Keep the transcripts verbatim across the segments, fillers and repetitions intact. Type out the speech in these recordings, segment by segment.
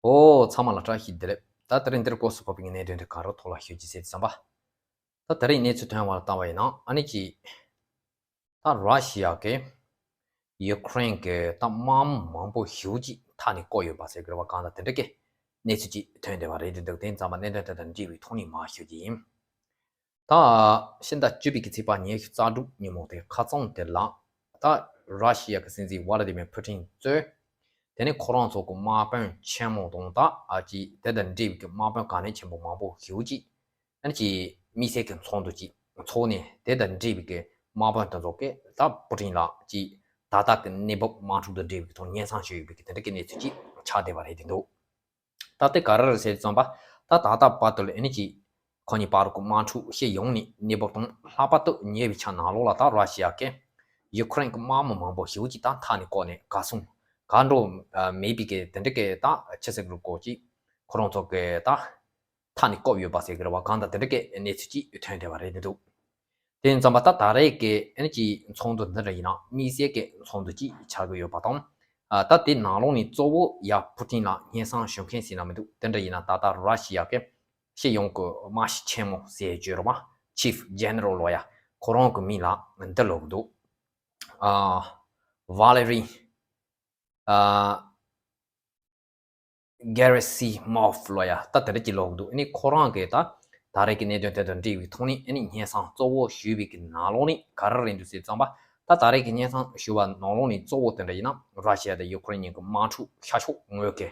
ཨོ། ཚང་མ་ལ་བཀྲ་ཤིས་བདེ་ལེགས། ད་དེ་རིང་འདིར་སྐབས་སུ་བབས་པའི་གནད་དོན་དེ་ག་རེ་ཐོག་ལ་ཤོད་ཀྱི་ཟེར་དུས་ཙམ་པ། ད་དེ་རིང་གནས་ཚུལ་ཐོན་པ་ལ་བལྟས་པ་ཡིན་ན་ཨ་ནི་ཅིག་ད་ར་ཤི་ཡ་གིས་ཡུ་ཀེ་རེན་གྱི་ད་དམག་མི་མང་པོ་ཞེ་པོ་ཅིག་མཐའ་ནས་བསྐོར་ཡོད་པ་ཟེར་གྱི་རེད་པ། གང་ལྟར་དེ་འདྲ་གི་གནས་ཚུལ་ཅིག་ཐོན་བསྡད་པ་རེད། དེ་འདུག་དེ་ཙམ་པ་གནད་དོན་དེ་དང་འབྲེལ་བའི་ཐོག་ནས་མར་ཤོད་ཀྱི་ཡིན། ད་ཕྱི་ཟླ་བཅུ་པའི་གི་ཚེས་པ་ཉི་ཤུ་རྩ་དྲུག་ཉིན་མོ་དེ་ཁ་རྩང་དེ་ལ་ད་ར་ཤི་ཡ་གི་སྲིད་འཛིན་ཝ་ལ་ཏི་མེར་ཕུ་ཊིན་གཙོས་དེ་ནས་ཁོ་རང་ཚོ་གི་དམག་དཔོན་ཆེན་མོ་དང་ད་ཨ་ཅི་དེ་དང་འབྲེལ་བའི་གི་དམག་དཔོན་གལ་གནད་ཆེན་པོ་མང་པོ་ཞེ་པོ་ཅིག་ཨ་ནི་ཅིག་དམིགས་བསལ་གྱི་ཚོགས་འདུ་ཅིག་འཚོགས་ནས་དེ་དང་འབྲེལ་བའི་གི་དམག་དཔོན་དེ་ཚོ་གིས་ད་པུ་ཊིན་ལ་ཅིག་ད་ལྟ་གི་གནས་བབ་དམག་འཁྲུག་དང་འབྲེལ་བའི་གི་ཐོག་སྙན་སེང་ཞུས་ཡོད་པའི་གི་དེ་འདྲ་གི་གནས་ཚུལ་ཅིག་ཆགས་བསྡད་པ་རེད། དེ་འདུག་ད་དེ་ག་རེ་རེད་ཟེར་དུས་ཙམ་པ། ད་ད་ལྟ་བར་དུ་ལ་ཨ་ནི་ཅིག་ཁོ་གཉིས་བར་གྱི་དམག་འཁྲུག་སྤྱི་ཡོངས་ནས་གནས་བབ་དང་ལྷག་པར་དུ་ཉེ་བའི་ཆར་ནང་ལོགས་ལ་ད་ར་ཤི་ཡ་གིས་ཡུ་ཀེ་རེན་གྱི་དམག་མི་མང་པོ་ཞེ་པོ་ཅིག་ད་མཐའ་ནས་བསྐོར་ནས་གར་སོང་གར་འགྲོ་མེད་པའི་གི་དེ་འདྲ་གི་ད་ཆི་ཟེར་དགོས་རེད། ཅིག་ཁོ་རང་ཚོ་གི་ད་མཐའ་ནས་བསྐོར་ཡོད་པ་ཟེར་གྱི་རེད་པ། གང་ལྟར་དེ་འདྲ་གི་གནས་ཚུལ་ཅིག་ཐོན་བསྡད་པ་རེད། དེ་འདུག་དེ་ཡིན་ཙམ་པ་ད་ད་རེས་ཀྱི་ཨ་ནི་ཅིག་ཚོགས་འདུ་འདི་འདྲ་ཡིན་ན་དམིགས་བསལ་གྱི་ཚོགས་འདུ་ཅིག་ཆགས་ཀྱི་ཡོད་པ་དང་། ཨ་ད་དེ་ནང་ལོགས་ནས་གཙོ་བོ་ཡ་ཕུ་ཊིན་ལ་སྙན་སེང་ཞུ་མཁན་ཟེར་ན་མི་འདུག་དེ་འདྲ་ཡིན་ན་ད་ལྟ་ར་ཤི་ཡ་གི་སྤྱི་ཡོངས་ཀྱི་དམག་སྤྱི་ཆེན་མོ་ཟེར་བརྗོད་རོགས་པ། ཆིཕ་ཇེ་ནེ་རལ་ལོ་ཡ་ཁོ་རང་གི་མིང་ལ་འདི་ལབ་ཀྱི་འདུག་ཨ་ཝ་ལེ་རི་ཨ་གེ་རེ་སི་མོབ་ལོ་ཡ་ད་དེ་འདྲ་ཅིག་ལབ་ཀྱི་འདུག་ཨ་ནི་ཁོ་རང་གིས་ད་ད་རེས་ཀྱི་གནད་དོན་དེ་དང་འབྲེལ་བའི་ཐོག་ནས་ཨ་ནི་སྙན་སེང་གཙོ་བོ་ཞུས་པའི་གི་ནང་ལོགས་ནས་ག་རེ་རེད་འདུག་ཟེར་དུས་ཙམ་པ། ད་ད་རེས་ཀྱི་སྙན་སེང་ཞུ་བ་ནང་ལོགས་ནས་གཙོ་བོ་དེ་འདྲ་ཡིན་ན་ར་ཤི་ཡ་དང་ཡུ་ཀེ་རེན་གཉིས་ཀྱི་དམག་འཁྲུག་ཤར་ཕྱོགས་ངོས་ཀྱི་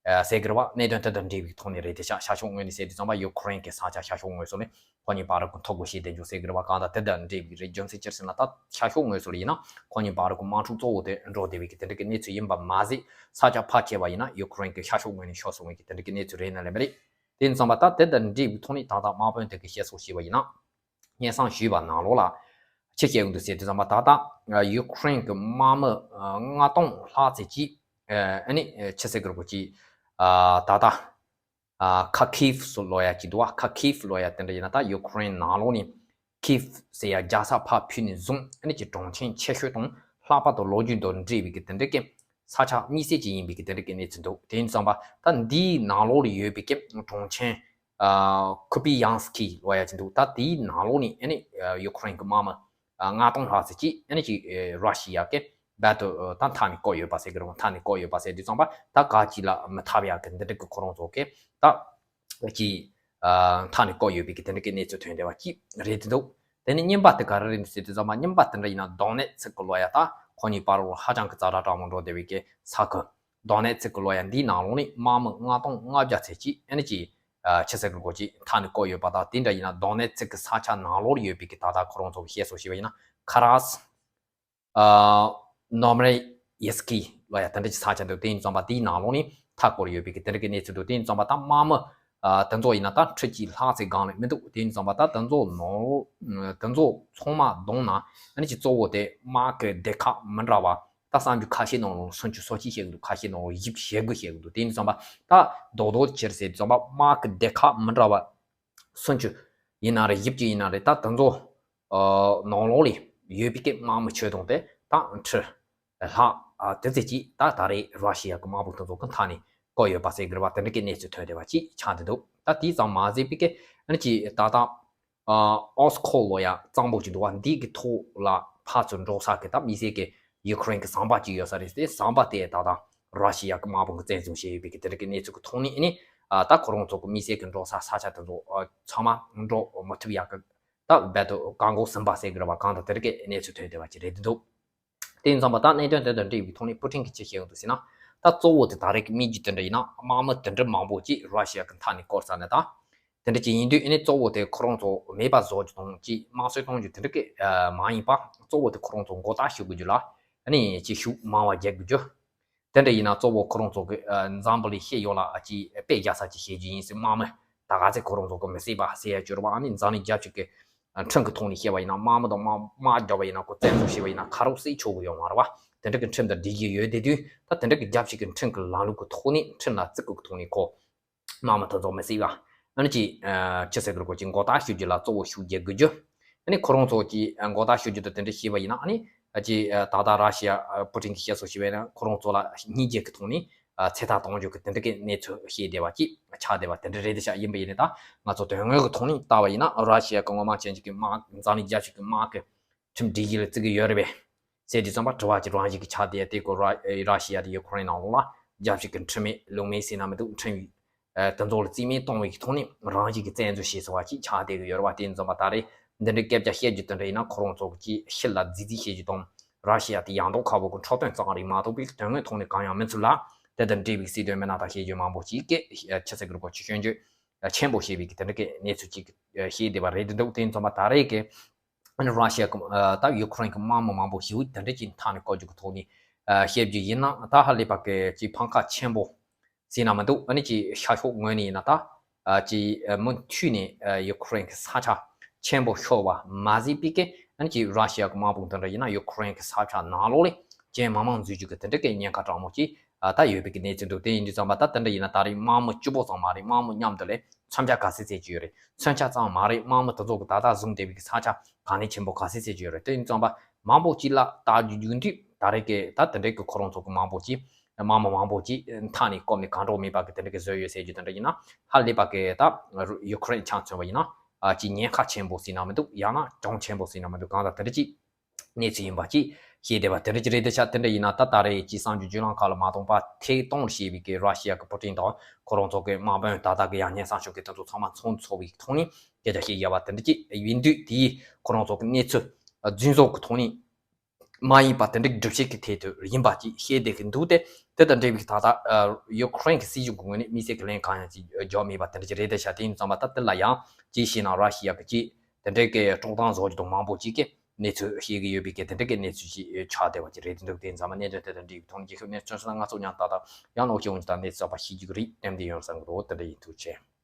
ཨ་ཟེར་གྱི་རེད་པ། གནད་དོན་དེ་དང་འབྲེལ་བའི་ཐོག་ནས་རེད། དེ་ཤ་ཤར་ཕྱོགས་ངོས་ནས་ཟེར་དུས་ཙམ་པ་ཡུ་ཀེ་རེན་གྱི་ས་ཆ་ཤར་ཕྱོགས་ངོས་སུ་ནས་ཁོ་གཉིས་བར་གྱི་འཐབ་རྒོལ་བྱེད་བསྡད་རྒྱུ་ཟེར་གྱི་རེད་པ། གང་ལྟར་དེ་དང་འབྲེལ་བའི་རེད། རྒྱུ་མཚན་ཅི་ཟེར་ན་ད་ཤར་ཕྱོགས་ངོས་སུ་ལ་ཡིན་ན་ཁོ་གཉིས་བར་གྱི་དམག་འཁྲུག་གཙོ་བོ་དེ་འགྲོ་བསྡད་པའི་གི་དེ་འདྲ་གི་གནས་ཚུལ་ཡིན་པ་མ་ཟད། ས་ཆ་ཕལ་ཆེ་བ་ཡིན་ན་ཡུ་ཀེ་རེན་གྱི་ཤར་ཕྱོགས་ངོས་ནས་ཤོར་སོང་བའི་གི་དེ་འདྲ་གི་གནས་ཚུལ་རེད་ན་ལས་མ་རེད། དེ་ཡིན་ཙམ་པ་ད་དེ་དང་འབྲེལ་བའི་ཐོག་ནས་ད་ལྟ་དམག་དཔོན་དེ་གིས་བཤད་སྲོལ་བྱས་པ་ཡིན་ན། སྙན་སེང་ཞུས་པ་ནང་ལོགས་ལ་ཆི་བཤད་ཀྱི་འདུག་ཟེར་དུས་ཙམ་པ། ད་ལྟ་ཡུ་ཀེ་རེན་གྱི་དམག་མི་ལྔ་སྟོང་ལྷག་ཙམ་ཅིག་ཨ་ནི་ཆི་ཟེར་དགོས་རེད། ཅིག་ད་ལྟ་ཁ་ཁིབ་སུ་ལོ་ཡ་ཅིག་འདུག་བ། ཁ་ཁིབ་ལོ་ཡ་དེ་འདྲ་ཡིན་ན་ད་ཡུ་ཀེ་རེན་ནང་ལོགས་ནས་ཁིབ་ཟེར་ཡ་རྒྱལ་ས་ཕར་ཕུད་ནས་བཟུང་ཨ་ནི་ཅིག་གྲོང་ཁྱེར་ཆེ་ཤོས་དང་ལྷག་པར་དུ་ལོ་རྒྱུས་དང་འབྲེལ་བའི་གི་དེ་འདྲ་གི་ས་ཆ་དམིགས་བསལ་ཅིག་ཡིན་པའི་གི་དེ་འདྲ་གི་གནས་ཚུལ་འདུག་དེ་ཡིན་ཙམ་པ་ད་འདིའི་ནང་ལོགས་ལ་ཡོད་པའི་གི་གྲོང་ཁྱེར་ཨ་ཁུ་པི་ཡང་སི་ཀི་ལོ་ཡ་ཅིག་འདུག་ད་དེའི་ནང་ལོགས་ནས་ཨ་ནི་ཡུ་ཀེ་རེན་གྱི་དམག་མི་ལྔ་སྟོང་ལྷག་ཙམ་ཅིག་ཨ་ནི་ཅིག་ར་ཤི་ཡ་གི་རྦད་དེ་ད་མཐའ་ནས་བསྐོར་ཡོད་པ་ཟེར་གི་རེད། མཐའ་ནས་བསྐོར་ཡོད་པ་ཟེར་དུས་ཙམ་པ་ད་ག་ཅིག་ལ་མི་ཐར་ཡག་གི་འདི་འདྲ་གི་ཁོ་རང་ཚོ་གི་ད་ཅིག་མཐའ་ནས་བསྐོར་ཡོད་པའི་གི་དེ་འདྲ་གི་གནས་ཚུལ་ཐོན་བསྡད་པ་ཅིག་རེད་འདུག་དེ་ནས་གཉིས་པ་དེ་ག་རེ་རེད་འདུག་ཟེར་དུས་ཙམ་པ། གཉིས་པ་དེ་འདྲ་ཡིན་ན་དོ་ནེ་ཚིག་གི་ལོ་ཡ་ད་ཁོ་གཉིས་བར་ལ་ཧ་ཅང་གི་ཛ་དྲག་དྲག་མོ་འགྲོ་བསྡད་པའི་གི་ས་ཁུལ་དོ་ནེ་ཚིག་གི་ལོ་ཡ་འདིའི་ནང་ལོགས་ནས་དམག་མི་ལྔ་སྟོང་ལྔ་བརྒྱ་ཙམ་ཅིག་ཨ་ནི་ཅིག་ཆི་ཟེར་གི་རེད། ཅིག་མཐའ་ནས་བསྐོར་ཡོད་པ་དང་། དེ་འདྲ་ཡིན་ན་དོ་ནེ་ཚིག་གི་ས་ཆ་ནང་ལོགས་ཡོད་པའི་གི་ད་ལྟ་ཁོ་རང་ཚོ་གི་བཤད་སྲོལ་བྱས་པ་ཡིན་ན་ཁ་ར་སི་ཨ་ནོ་མེ་རི་ཡེ་སི་ཀི་ལོ་ཡ་དེ་འདྲ་ཅིག་ས་ཆ་འདུག་དེ་ཡིན་ཙམ་པ་དེའི་ནང་ལོགས་ནས་མཐའ་བསྐོར་ཡོད་པའི་གི་དེ་འདྲ་གི་གནས་ཚུལ་འདུག་དེ་ཡིན་ཙམ་པ་ད་དམག་མི་ཨ་དེ་ཚོ་ཡིན་ན་ད་ཁྲི་གཅིག་ལྷག་ཙམ་སྒང་ལས་མི་འདུག་དེ་ཡིན་ཙམ་པ་ད་དེ་ཚོ་ནང་ལོགས་དེ་ཚོ་ཚང་མ་བསྡོམས་ན་ཨ་ནི་ཅིག་གཙོ་བོ་དེ་དམག་གི་སྡེ་ཁག་མི་འདྲ་བ་ད་གསར་འགྱུར་ཁ་ཤས་ནང་ལོགས་སུམ་ཅུ་སོ་གཅིག་བཤད་གི་འདུག་ཁ་ཤས་ནང་ལོགས་བཞི་བཅུ་ཞེ་དགུ་བཤད་གི་འདུག་དེ་ཡིན་ཙམ་པ་ད་རྡོག་རྡོག་ཅིག་ཟེར་ཙམ་པ་དམག་གི་སྡེ་ཁག་མི་འདྲ་བ་སུམ་ཅུ་ཡིན་ན་རེད། བཞི་བཅུ་ཡིན་ན་རེད། ད་དེ་ཚོ་ཨ་ནང་ལོགས་ལ་ཡོད་པའི་གི་དམག་མི་ཁྱོན་བསྡོམས་དེ་ད་ཁྲི་ལྷག་ཨ་དེ་ཙམ་ཅིག་ད་ད་རེས་ར་ཤི་ཡ་གི་དམག་དཔུང་དེ་ཚོ་གི་མཐའ་ནས་བསྐོར་ཡོད་པ་ཟེར་གི་རེད་པ། དེ་འདྲ་གི་གནས་ཚུལ་ཐོན་བསྡད་པ་ཅིག་ཆགས་བསྡད་འདུག་ད་དེ་ཙམ་མ་ཟད་པའི་གི་ཨ་ནི་ཅིག་ད་ལྟ་ཨ་ཨོ་སི་ཁོ་ལོ་ཡ་གཙང་པོ་ཅིག་འདུག་བ། འདི་གི་ཐོག་ལ་ཕར་ཚུར་འགྲོ་ས་གི་ད་དམིགས་བསལ་གི་ཡུ་ཀེ་རེན་གི་ཟམ་པ་ཅིག་ཡོད་ས་རེད། དེ་ཟམ་པ་དེ་ད་ལྟ་ར་ཤི་ཡ་གི་དམག་དཔུང་གིས་བཙན་བཟུང་བྱས་ཡོད་པའི་གི་དེ་འདྲ་གི་གནས་ཚུལ་གི་ཐོག་ནས་ཨ་ནི་ཨ་ད་ཁོ་རང་ཚོ་གི་དམིགས་བསལ་གི་འགྲོ་ས་ས་ཆ་དེ་ཚོ་ཨ་ཚང་མ་འགྲོ་མི་ཐུབ་ཡག་གི་ད་རྦད་དེ་བཀག་འགོག་ཟིན་པ་ཟེར་གི་རེད་པ། གང་ལྟར་དེ་འདྲ་གི་གནས་ཚུལ་ཐོན་བསྡད་པ་ཅིག་རེད་འདུག་དེ་ཡིན་ཙམ་པ་ད་གནད་དོན་དེ་དང་འབྲེལ་བའི་ཐོག་ནས་ཕུ་ཊིན་གྱིས་ཅི་བཤད་ཡོང་འདུག་ཟེར་ན། ད་གཙོ་བོ་དེ་ད་རེས་ཀྱི་དམིགས་རྒྱུ་དེ་འདྲ་ཡིན་ན་དམག་མི་དེ་འདྲ་མང་པོ་ཅིག་ར་ཤི་ཡ་གི་མཐའ་ནས་བསྐོར་ཚར་ནས་ད། དེ་འདྲ་ཅིག་ཡིན་དུས་ཨ་ནི་གཙོ་བོ་དེ་ཁོ་རང་ཚོ་མེད་པ་བཟོ་རྒྱུ་དང་ཅིག་དམར་གསོད་གཏོང་རྒྱུ་དེ་འདྲ་གི་ཨ་མ་ཡིན་པ། གཙོ་བོ་དེ་ཁོ་རང་ཚོ་མགོ་བཏགས་ཞུ་དགོས་རྒྱུ་ལ་ཨ་ནི་ཅིག་ཤུགས་མང་བ་རྒྱག་དགོས་རྒྱུ། དེ་འདྲ་ཡིན་ན་གཙོ་བོ་ཁོ་རང་ཚོ་གི་ཨ་འཛམ་བུ་གླིང་སྤྱི་ཡོངས་ལ་ཨ་ཅིག་དཔེ་རྒྱག་ས་ཅིག་བྱེད་རྒྱུ་ཡིན་ཟེར། དམག་མི་ད་ག་ཚད་ཁོ་རང་ཚོ་གི་མི་བསད་པ་ཟེར་ཡ་བཅོས་ར་བ། ཨ་ནི་འཛམ་གླིང་རྒྱལ་སྤྱི་གི་ཨ་ཁྲིམས་ཀྱི་ཐོག་ནས་བཤད་པ་ཡིན་ན་དམག་མི་དང་དམག་དམག་རྒྱག་པ་ཡིན་ན་ཁོ་བཙན་བཟུང་བྱས་པ་ཡིན་ན་ཁ་རོག་བསད་ཆོག་གི་ཡོད་མ་རེད་བ། དེ་འདྲ་གི་ཁྲིམས་དང་སྒྲིག་གཞི་ཡོད་བསྡད་དུས་ད་དེ་འདྲ་གི་རྒྱལ་སྤྱི་གི་ཁྲིམས་ཀྱི་ལམ་ལུགས་ཀྱི་ཐོག་ནས་ཁྲིམས་ལ་བརྩི་བཀུར་གྱི་ཐོག་ནས་ཁོ་དམག་མི་དེ་ཚོ་མི་བསད་པ། ཨ་ནི་ཅིག་ཨ་ཅི་ཟེར་དགོས་རེད། ཁོ་ཅིག་མགོ་བཏགས་ཞུ་རྒྱུ་ལ་གཙོ་བོ་ཤུགས་རྒྱག་དགོས་རྒྱུ། ཨ་ནི་ཁོ་རང་ཚོ་ཅིག་ཨ་མགོ་བཏགས་ཞུ་རྒྱུ་དང་དེ་འདྲ་བྱས་པ་ཡིན་ན་ཨ་ནི་ཨ་ཅིག་ཨ་ད་ལྟ་ར་ཤི་ཡ་ཨ་པུ་ཊིན་གྱིས་བཤད་སྲོལ་བྱས་པ་ཡིན་ན་ཁོ་རང་ཚོ་ལ་སྙིང་རྗེ་གི་ཐོག་ནས་ ཚོད་ལྟ་གཏོང་རྒྱུ་གི་དེ་འདྲ་གི་གནས་ཚུལ་བཤད་བསྡད་པ་ཅིག་ཆགས་བསྡད་པ་དེ་འདྲ་རེད་ཤག་ཡིན་པ་ཡིན་ནའི་ད་ང་ཚོ་དོན་དངོས་ཀྱི་ཐོག་ནས་ལྟ་བ་ཡིན་ན་ར་ཤི་ཡ་གི་སྔོན་མ་ཅན་གྱི་དམག་འཛམ་གླིང་རྒྱལ་ཁབ་ཀྱི་དམག་གི་ཁྲིམས་སྒྲིག་གཞི་ལ་བརྩི་གི་ཡོད་རེད་པས། ཟེར་དུས་ཙམ་པ་དྲི་བ་ཅིག་རང་བཞིན་གྱི་ཆགས་བསྡད་དེ་ཀོ་ར་ར་ཤི་ཡ་དང་ཡུ་ཁུ་རེན་ནང་ལོགས་ལ་རྒྱལ་སྤྱི་གི་འཕྲིན་མེད་ལུང་མེད་ཟེར་ན་མི་འདུག་འཕྲིན་ཡིག་དེ་ཚོ་ལ་རྩིས་མེད་གཏོང་བའི་གི་ཐོག་ནས་རང་བཞིན་གྱི་བཙན་འཛུལ་བྱས་ཟེར་བ་ཅིག་ཆགས་བསྡད་ཀྱི་ཡོད་རེད་བ། དེ་ཡིན་ཙམ་པ་ད་རེས་འདི་འདྲའི་སྐད་ཆ་བཤད་རྒྱུ་དེ་འདྲ་ཡིན་ན་ཁོ་རང་ཚོ་གི་ཅིག་ཕྱི་ལ་རྫིག་རྫིག་བཤད་རྒྱུ་དང་ར་ཤི་ཡ་དེ་ཡང་དག་ཁ་བོ་གི་འཕྲོག་དོན་རྩ་རིག་མ་གཏོགས་པའི་དོན་དངོས་ཐོག་ནས་གང་ཡང་མི་ཚུལ་ལ་དེ་དང་འབྲེལ་བའི་སྲིད་དོན་མི་སྣ་དང་བཤད་རྒྱུ་མང་པོ་ཅིག་གིས་ཕྱི་གསལ་གྱི་རིག་པ་ཆུ་སྐྱོན་རྒྱུ་ཆེན་པོ་བཤད་པའི་གི་དེ་འདྲ་གི་གནས་ཚུལ་ཅིག་བཤད་བསྡད་པ་རེད། དེ་འདུག་དེ་ཡིན་ཙམ་པ་ད་རེས་ཀྱི་ཨ་ནི་ར་ཤི་ཡ་གི་ཨ་ད་ཡུ་ཁུ་རེན་གི་དམག་མི་མང་པོ་ཞིག་དེ་འདྲ་ཅིག་མཐའ་ནས་བཀོད་རྒྱུ་གི་ཐོག་ནས་ཨ་བཤད་རྒྱུ་ཡིན་ན་ད་ཧ་ལས་པ་གི་ཅིག་ཕམ་ཁ་ཆེན་པོ་ཟེར་ན་མི་འདུག་ཨ་ནི་ཅིག་ཤར་ཕྱོགས་ངོས་ནས་ཡིན་ན་ད་ཨ་ཅིག་ཨ་མུ་མཐུད་ནས་ཨ་ཡུ་ཁུ་རེན་གི་ས་ཆ་ཆེན་པོ་ཤོར་བ་མ་ཟད་པའི་གི་ཨ་ནི་ཅིག་ར་ཤི་ཡ་གི་དམག་དཔུང་དེ་འདྲ་ཡིན་ན་ཡུ་ཁུ་རེན་གི་ས་ཆ་ནང་ལོགས་ལ་ཅན་མང་མང་འཛུལ་རྒྱུ་གི་དེ་འདྲ་གི་ཉེན་ཁ་དྲག་མོ་ཅིག་ཨ་ད་ཡོད་པའི་གི་གནས་ཚུལ་འདུག་དེ་ཡིན་དུས་ཙམ་པ་ད་དེ་འདྲ་ཡིན་ན་ད་རེས་དམག་མི་གཅིག་པོ་ཙམ་མ་རེད། དམག་མི་མཉམ་དུ་ལས་མཚོན་ཆ་ག་ཚད་ཚད་ཅིག་ཡོད་རེད། མཚོན་ཆ་ཙམ་མ་རེད། དམག་མི་དེ་ཚོ་གི་ད་ལྟ་བཟུང་བསྡད་པའི་གི་ས་ཆ་ག་ནས་ཆེན་པོ་ག་ཚད་ཚད་ཅིག་ཡོད་རེད། དེ་ཡིན་ཙམ་པ་མང་པོ་ཅིག་ལ་ལྟ་རྒྱུ་ཡོང་དུས་ད་རེས་ཀྱི་ད་དེ་འདྲའི་གི་ཁོ་རང་ཚོ་གི་མང་པོ་ཅིག་དམག་མི་མང་པོ་ཅིག་མཐའ་ནས་བསྐོར་ནས་གང་འགྲོ་མེད་པ་གི་དེ་འདྲ་གི་བཟོས་ཡོད་ཟེར་རྒྱུ་དེ་འདྲ་ཡིན་ན་ཧ་ལས་པ་གི་ད་ཡུ་ཁུ་རེན་ཆ་མཚོན་པ་ཡིན་ན་ཨ་ཅིག་ཉེན་ཁ་ཆེན་པོ་ཟེར་ན་མི་འདུག་ཡང་ན་གྱོང་ཆེན་པོ་ཟེར་ན་མི་འདུག་གང་ལྟར་དེ་འདྲ་ཅིག་གནས་ཚུལ་ཡིན་པ་ཅིག་ཤེས་བསྡད་པ་དེ་འདྲ་ཅིག་རེད། དེ་ཆ་དེ་འདྲ་ཡིན་ན་ད་ད་རེས་ཅིག་གསར་འགྱུར་བརྒྱུད་ལམ་ཁག་ལ་མ་གཏོགས་པ་ཐད་གཏོང་ལ་བྱས་པའི་གི་ར་ཤི་ཡ་གི་པུ་ཏིན་དང་ཁོ་རང་ཚོ་གི་དམག་དཔོན་ད་ལྟ་གི་ཡང་སྙན་སེང་ཞུ་མཁན་དེ་ཚོ་ཚང་མ་ཚོགས་འདུ་ཚོགས་པའི་ཐོག་ནས་སྐད་ཆ་བཤད་ཡོད་པ་དེ་འདྲ་ཅིག་ཡིན་དུས་དེའི་ཁོ་རང་ཚོ་གི་གནས་ཚུལ་རྫུན་བཟོ་གི་ཐོག་ནས་མ་ཡིན་པ་དེ་འདྲའི་སྒྲུབ་བྱེད་ཀྱི་ཐད་དུ་ཡིན་པ་ཅིག་ཤེས་བསྡད་ཀྱི་འདུག་སྟེ་དེ་དང་འབྲེལ་བའི་ད་ལྟ་ཡུ་ཁུ་རེན་གྱི་སྲིད་གཞུང་གི་ངོས་ནས་དམིགས་བསལ་གྱི་ལན་གང་ཡང་ཅིག་འཇོག་མེད་པ་དེ་འདྲ་ཅིག་རེད། དེ་ཤ་དེ་ཡིན་ཙམ་པ་ད་དེ་ལ་ཡང་ཅིག་བཤད་ན་ར་ཤི་ཡ་གི་ཅིག་དེ་འདྲའི་གི་དཀྲོག་གཏམ་བཟོ་རྒྱུ་དང་མང་པོ་ཅིག་གི་གནས་ཚུལ་བཤད་ཀྱི་ཡོད་པའི་གི་དེ་འདྲའི་གི་གནས་ཚུལ་ཞིག་ཆགས་བསྡད་པ་ཅིག་རེད། དེ་འདུག་དེ་ཡིན་ཙམ་པ་གནད་དོན་དེ་དང་འབྲེལ་བའི་ཐོག་ནས་རྒྱལ་ཁབ་གནས་ཚུལ་སོང་ཙང་ང་ཚོ་མཉམ་ད་ལྟ་ཡང་ལོག་སྐྱེ་བོ་ཅིག་དང་གནས་ཚུལ་གསར་པ་ཤེས་རྒྱུ་གི་རེད། དེ་འདྲ་ཡོང་བསམ་གི་འདུག་དེ་འདྲ་ཡིན། ཐུགས་རྗེ་ཆེ།